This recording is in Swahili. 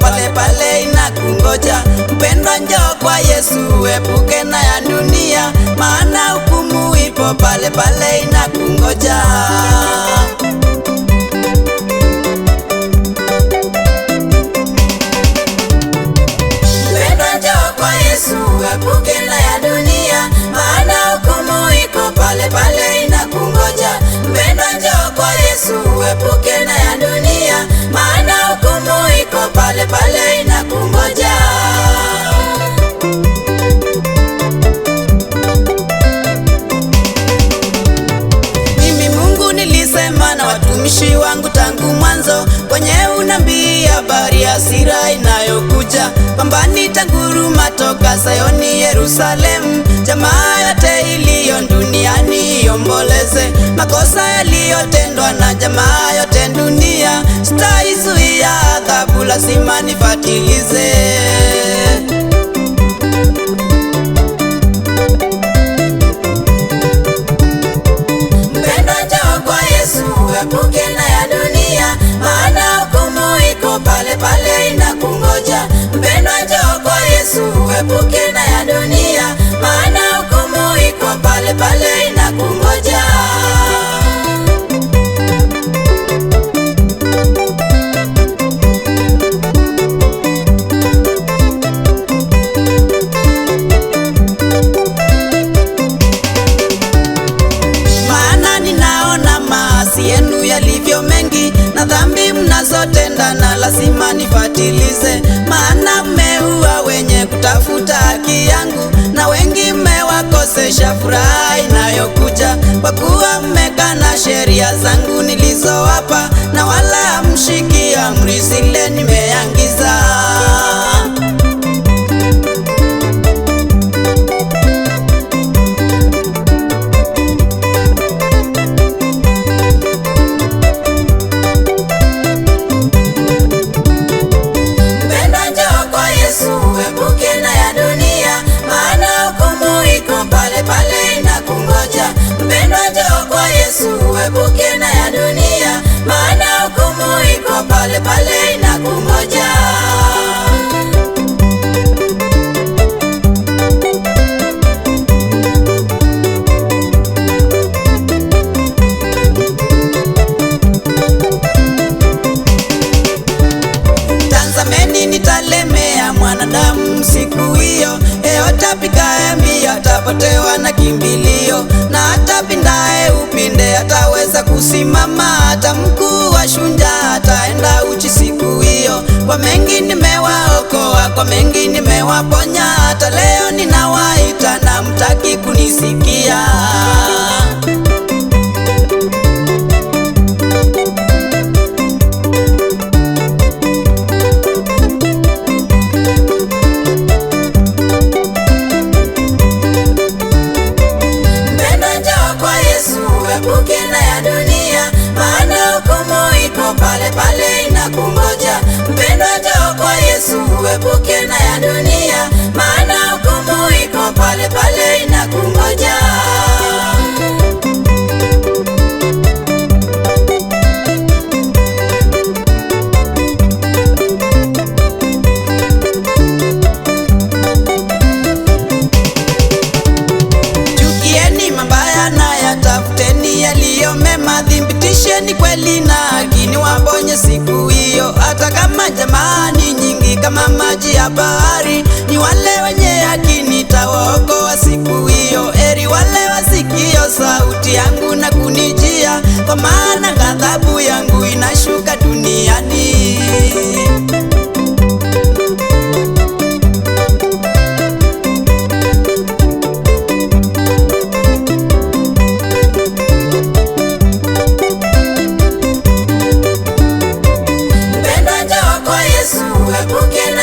pale pale inakungoja. Mpendwa, njoo kwa Yesu, epuke na ya dunia, maana hukumu ipo pale pale inakungoja. Mpendwa, njoo kwa Yesu, epuke na ya dunia, maana hukumu iko pale pale inakungoja. Mpendwa, njoo kwa Yesu, epuke na ya dunia, maana hukumu iko pale pale inakungoja. Mimi Mungu nilisema na watumishi wangu tangu mwanzo, kwenye unabii habari ya hasira inayokuja, kwamba nitanguruma toka Sayoni Yerusalemu, jamaa yote iliyo duniani iomboleze makosa yaliyotendwa na jamaa yote dunia. Sitaizuia adhabu, lazima nifatilize. Mpendwa, njoo kwa Yesu, epuke na ya dunia, maana hukumu iko pale pale inakungoja. Mpendwa, njoo kwa Yesu, epuke na ya dunia, maana hukumu iko pale pale inakungoja. Maana ninaona maasi yenu yalivyo mengi, na dhambi mnazotenda, na lazima nifatilize. Maana mmeua wenye kutafuta haki yangu, na wengi mmewakosesha furaha inayokuja, kwa kuwa mmekana sheria zangu nilizowapa, na wala hamshiki amri zile nimeagiza. Mpendwa, njoo kwa Yesu, epuke na ya dunia, maana hukumu iko pale pale inakungoja. Mpendwa, njoo kwa Yesu, epuke na ya dunia, maana hukumu iko pale pale inakungoja. Tazameni, nitalemea mwanadamu siku hiyo, yeyote apikaye mbio atapotewa na kimbilio, na atapindaye upinde ataweza kusimama, hata mkuu wa shujaa ataenda uchi siku hiyo. Kwa mengi nimewaokoa, kwa mengi nimewaponya, hata leo ninawaita na mtaki kunisikia. Mpendwa, njoo kwa Yesu, epuke na ya dunia, maana hukumu iko pale pale inakungoja. Mpendwa, njoo kwa Yesu, epuke na ya dunia, maana hukumu iko pale pale inakungoja. Chukieni mabaya na yatafuteni yaliyo mema, thibitisheni kweli na haki, niwaponye siku hiyo. Hata kama jamani nyingi kama maji ya bahari, ni wale wenye haki nitawaokoa siku hiyo. Heri wale wasikio sauti yangu na kunijia, kwa maana ghadhabu yangu inashuka duniani. Mpendwa, njoo kwa Yesu, epuke na